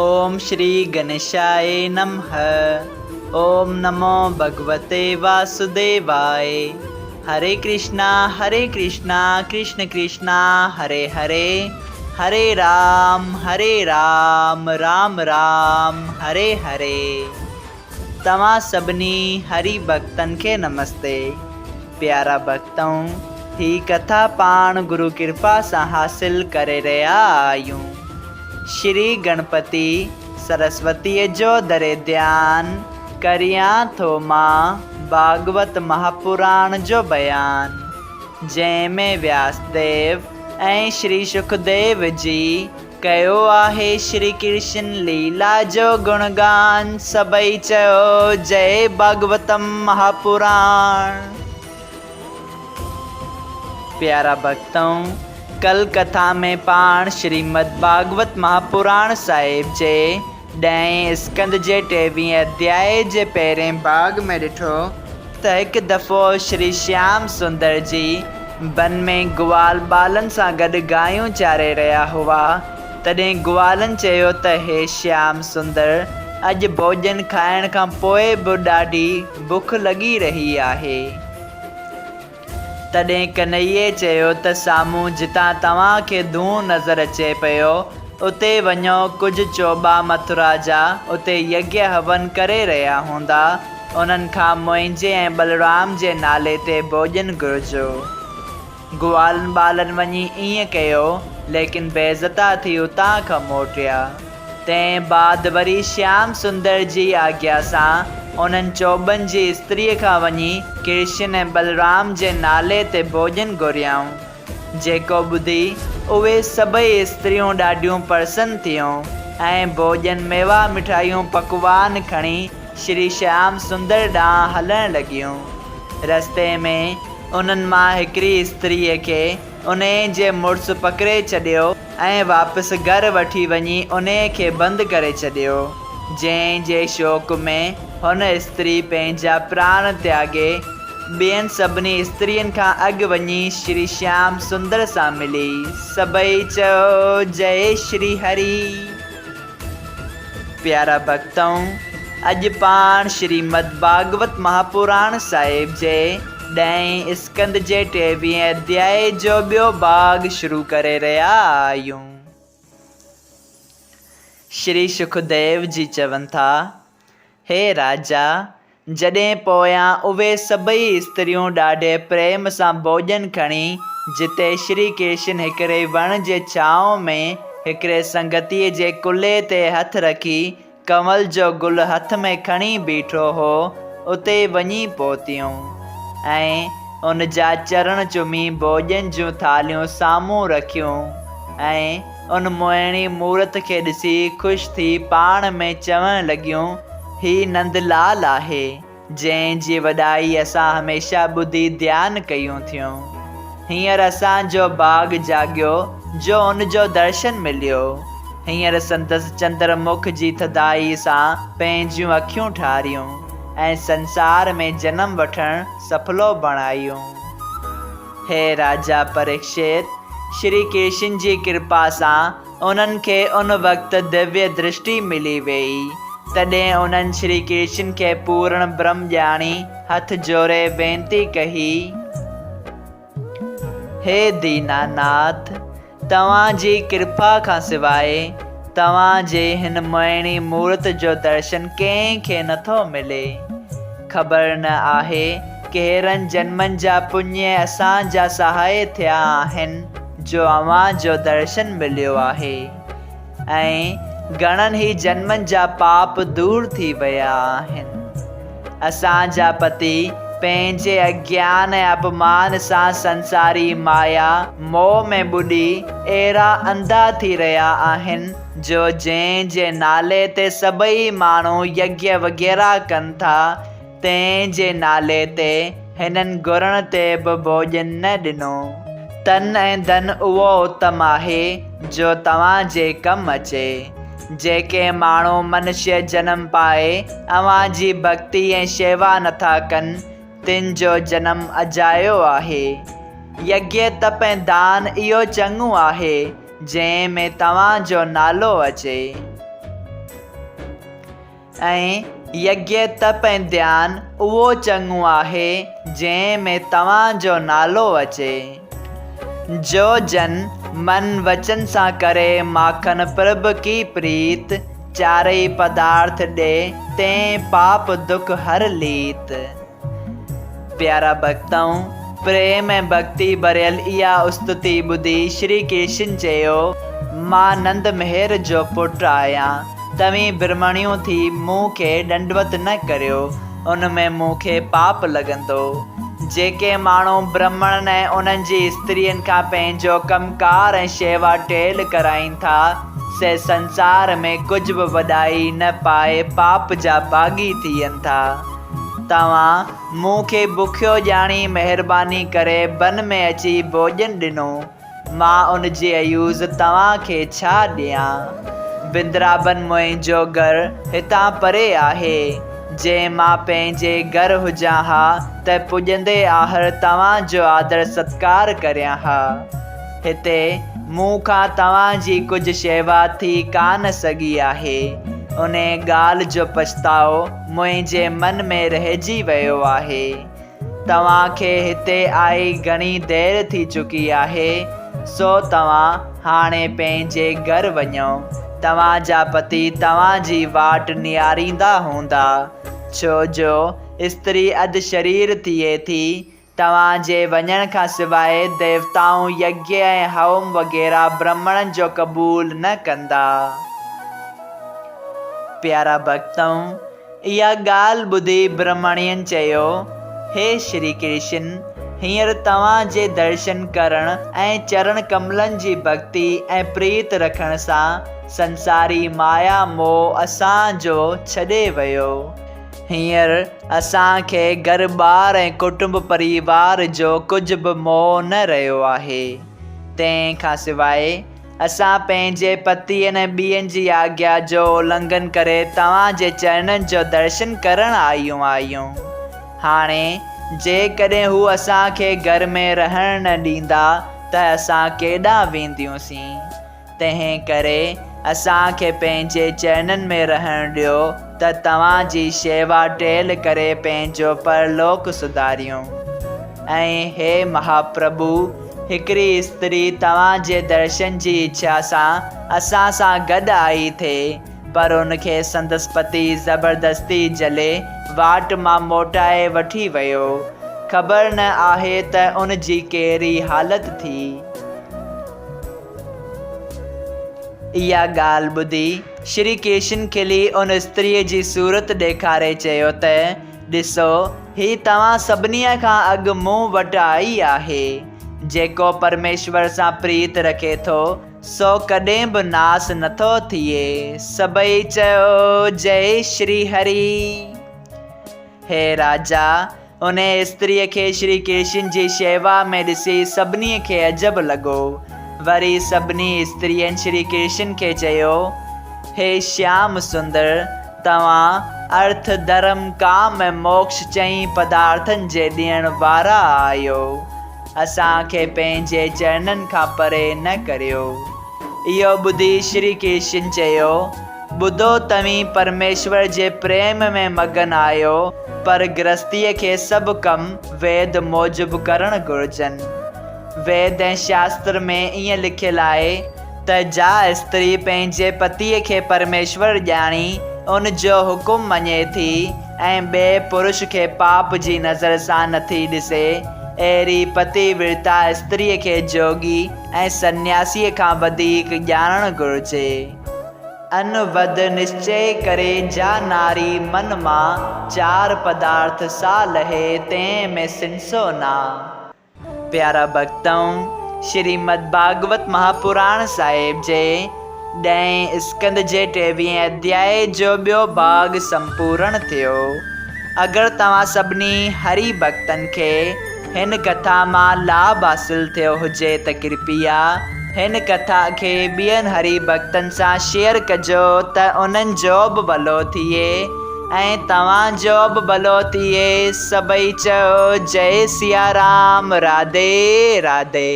اوم شري گنيشاء نمه اوم نمو ڀڳوتي واسوديواء هري ڪرشنا هري ڪرشنا ڪرشن ڪرشنا هري هري هري رام هري رام رام رام هري هري. توهان سڀني هري ڀڳتن کي نمستي. پيارا ڀڳتؤ! هي ڪٿا پاڻ گرو ڪرپا سان حاصل ڪري رهيا آهيون. شري گڻپتي سرسوتيء جو دري ڌيان ڪريان ٿو مان ڀاڳوت مهاپراڻ جو بيان، جنهن ۾ وياس ديو ۽ شري شڪديو جي ڪيو آهي شري ڪرشن ليلا جو گڻگان، سڀئي چيو جئي ڀاڳوتم مهاپراڻ. پيارا ڀڳتؤ! ڪل ڪٿا ۾ پاڻ شريمد ڀاڳوت مهاپراڻ صاحب جي ڏهين اسڪنڌ جي ٽيويهين اڌيائي جي پهرين ڀاڳ ۾ ڏٺو ته هڪ دفعو شري شيام سندر جي بن ۾ گوال ٻالن سان گڏ گايون چاري رهيا هئا، تڏهن گوالن چيو ته هي شيام سندر، اڄ ڀوڄن کائڻ کان پوء به ڏاڍي بک لڳي رهي آهي. تڏهن ڪنهيي چيو ته سامهون جتان توهان کي دونهون نظر اچي پيو، اتي وڃو، ڪجهه چوٻا مٿرا جا اتي يگيه هون ڪري رهيا هوندا، انهن کان منهنجي ۽ ٻلرام جي نالي تي ڀوڄن گهرجو. گوالن ٻالن وڃي ائين ڪيو، ليڪن بيعزتا ٿي اتان کان موٽيا. تنهن بعد وري شيام سندر جي آگيا سان انهن چوٻن جي استريء کان وڃي ڪرشن ۽ ٻلرام جي نالي تي ڀوڄن گهريائون، جيڪو ٻڌي اهي سڀئي استريون ڏاڍيون پرسن ٿيون ۽ ڀوڄن ميوا مٺايون پڪوان کڻي شري شيام سندر ڏانهن هلڻ لڳيون. رستي ۾ انهن مان هڪڙي استريء کي انهيء جي مڙس پڪڙي ڇڏيو ۽ واپس گهر وٺي وڃي انهيء کي بند ڪري ڇڏيو، جنهن جي شوق ۾ هن استري پنهنجا پراڻ تياڳي ٻين سڀني استرين کان اڳ وڃي شري شيام سندر سان ملي. سڀئي چيو، جئي شري هري! پيارا ڀڳتؤ! اڄ پاڻ شريمد ڀاڳوت مهاپراڻ صاحب جي ڏهين اسڪنڌ جي ٽيويهين اڌيائي جو ٻيو ڀاڳ شروع ڪري رهيا آهيون. شري شڪديو جي چون ٿا، هي راجا! جڏهن پويان اهي سڀئي استريون ڏاڍي پريم سان ڀوڄن کڻي جتي شري ڪرشن هڪڙي وڻ جي ڇانو ۾ هڪڙي سنگتيء جي ڪلهي تي هٿ رکي ڪنول جو گل هٿ ۾ کڻي بيٺو هو اتي وڃي پهتيون ۽ ان جا چرڻ چمي ڀوڄن جون ٿالهيون سامهون رکيون ۽ ان موهڻي مورت کي ڏسي خوش ٿي پاڻ ۾ چوڻ لڳيون، هي نند لال آهي، جنهن جي وڏائي اسان هميشه ٻڌي ڌيان ڪيون ٿيون. هينئر اسان جو ڀاڳ جاڳيو جو ان جو درشن مليو. هينئر سندس چندر مک جي ٿڌائي سان پنهنجيون اکيون ٺاريون ۽ سنسار ۾ جنم وٺڻ سڦلو بڻايون. هي راجا پريڪشت! شري ڪرشن جي ڪرپا سان انهن کي ان وقت دويه درشٽي ملي ويئي. تڏهن انهن شري ڪرشن کي پورڻ برهم ڄاڻي هٿ جوڙي وينتي ڪئي، هي ديناناٿ! توهان جي ڪرپا کان سواء توهان جي هن موهڻي مورت جو درشن ڪنهن کي نٿو ملي. خبر نه آهي ڪهڙن جنمن جا پڃ اسان جا سهائي ٿيا آهن جو اوهان جو درشن مليو آهي ۽ گهڻن ئي جنمن جا پاپ دور ٿي ويا آهن. اسان جا پتي پنهنجي اگيان ۽ اپمان سان سنساري مايا موهه ۾ ٻڏي اهڙا انڌا ٿي رهيا آهن جو جنهن جي نالي تي سڀئي ماڻهو يگيه وغيره ڪن ٿا تنهن جي نالي تي هنن گهرڻ تي به ڀوڄن نه ڏنو. تن ۽ ڌن اهو اتم آهي جو توهان جي ڪم اچي. جيڪي ماڻهو منشيه جنم پائي اوهان جي ڀڳتي ۽ شيوا نٿا ڪن، تن جو جنم اجايو آهي. يگيه، تپ ۽ دان اهو چڱو آهي، جنهن ۾ توهان جو نالو اچي. ۽ يگيه، تپ ۽ ڌيان اهو چڱو آهي، جنهن ۾ توهان جو نالو اچي. جو جن من وچن سان ڪري ماکن پرڀ ڪي پريت، چارئي پدارٿ ڏي تين پاپ دک هر ليت. پيارا ڀڳتؤ! پريم ۽ ڀڳتي ڀريل اها استتي ٻڌي شري ڪرشن چيو، مان نند مهر جو پٽ آهيان، توهين برهمڻيون ٿي مون کي ڏنڊوت نه ڪريو، ان ۾ مون کي پاپ لڳندو. جيڪي ماڻهو برهمڻن ۽ انهن جي استرين کان پنهنجو ڪم ڪار ۽ شيوا ٽيل ڪرائين ٿا، سي سنسار ۾ ڪجهه به وڏائي نه پائي پاپ جا ڀاڳي ٿين ٿا. توهان مون کي بکيو ڄاڻي مهرباني ڪري بن ۾ اچي ڀوڄن ڏنو. مان ان جي عيوض توهان کي ڇا ڏيان؟ بندرابن منهنجو گهر هتان پري آهي. جي مان پنهنجي گهر هجان ها ته پڄندي آهر توهان جو آدر ستڪار ڪريان ها. هتي مون کان توهان جي ڪجهه شيوا ٿي ڪانه سگهي آهي. انهي ڳالهه جو پڇتاء منهنجي من ۾ رهجي ويو آهي. توهان کي هتي آئي گهڻي دير ٿي چڪي آهي، سو توهان هاڻي پنهنجي گهر وڃو. توهان جا پتي توهان جي واٽ نهاريندا هوندا. ڇو جو استري اڌ شرير ٿئي ٿي. توهان جي وڃڻ کان سواء ديوتائون يگيه ۽ هوم وغيره برهمڻن جو قبول نه ڪندا. پيارا ڀڳتؤ! اها ڳالهه ٻڌي برهمڻين چيو، هي شري ڪرشن! هينئر توهان جي درشن ڪرڻ ۽ چرڻ ڪملن جي ڀڳتي ۽ پريت رکڻ سان سنساري مايا موهه اسان جو ڇڏي ويو. هينئر اسان کي گهر ٻار ۽ ڪٽنب پريوار جو ڪجهه به موهه نه رهيو آهي. تنهن کان سواء اسان پنهنجي پتين ۽ ٻين جي آگيا جو النگهن ڪري توهان جي چرڻن جو درشن ڪرڻ آيون آهيون. هاڻي جيڪڏهن هو اسان کي گهر ۾ رهڻ نه ڏيندا ته اسان ڪيڏانهن وينديونسين؟ تنهن ڪري اسان کي پنهنجي چرڻن ۾ رهڻ ڏيو ته توهان جي شيوا ٽيل ڪري پنهنجو پرلوڪ سڌاريون. ۽ هي مهاپرڀو! هڪڙي استري توهان جي درشن جي اڇا سان اسان سان گڏ آئي ٿي، پر ان کي سندس پتي زبردستي جهلي واٽ مان موٽائي وٺي ويو. خبر نه آهي ته ان جي ڪهڙي حالت ٿي. اها ڳالهه ٻڌي شري ڪرشن کلي ان استريء جي صورت ڏيکاري چيو ته، ڏسو، هي توهان سڀني کان اڳ مون وٽ آئي آهي. جيڪو پرميشور سان پريت رکي ٿو، سو ڪڏهن به ناس نٿو ٿئي. سڀئي چيو، جئي شري هري! هي راجا! انهيء استريء کي شري ڪرشن جي شيوا ۾ ڏسي سڀني کي عجب لڳو. وري سڀني استرين شري ڪرشن کي چيو، هي شيام سندر! توهان ارٿ، ڌرم، ڪام ۽ موڪش چئين پدارٿن جي ڏيڻ وارا آهيو. اسان کي پنهنجي چرنن کان پري نه ڪريو. اهو ٻڌي شري ڪرشن چيو، ٻڌو توهين پرميشور جي پريم ۾ مگن آهيو، پر گرهستيء کي سڀ ڪم ويد موجب ڪرڻ گهرجن. ويد ۽ شاستر ۾ ائين لکيل آهي ته جا استري پنهنجي پتيء کي پرميشور ڄاڻي ان جو حڪم مڃي ٿي ۽ ٻئي پرش کي پاپ جي نظر سان نٿي ڏسي، اهڙي پتي ورتا استريء کي جوڳي ۽ سنياسيء کان وڌيڪ ڄاڻڻ گهرجي. ان وڌ نشچي ڪري جا ناري من مان چار پدارٿ سا لهي تنهن ۾ سنسو نا. پيارا ڀڳتؤ! شريمد ڀاڳوت مهاپراڻ صاحب جي ڏهين اسڪنڌ جي ٽيويهين اڌيائي جو ٻيو ڀاڳ سمپورڻ ٿيو. اگر توهان سڀني هري ڀڳتن کي هن ڪٿا مان لاڀ حاصل ٿيو هجي ته ڪرپيا هن ڪٿا کي ٻين هري ڀڳتن سان شيئر ڪجو ته انهن جو به ڀلو ٿئي. ۽ توهان جو به ڀلو ٿئي. سڀئي چئو جئي سيارام راڌي راڌي.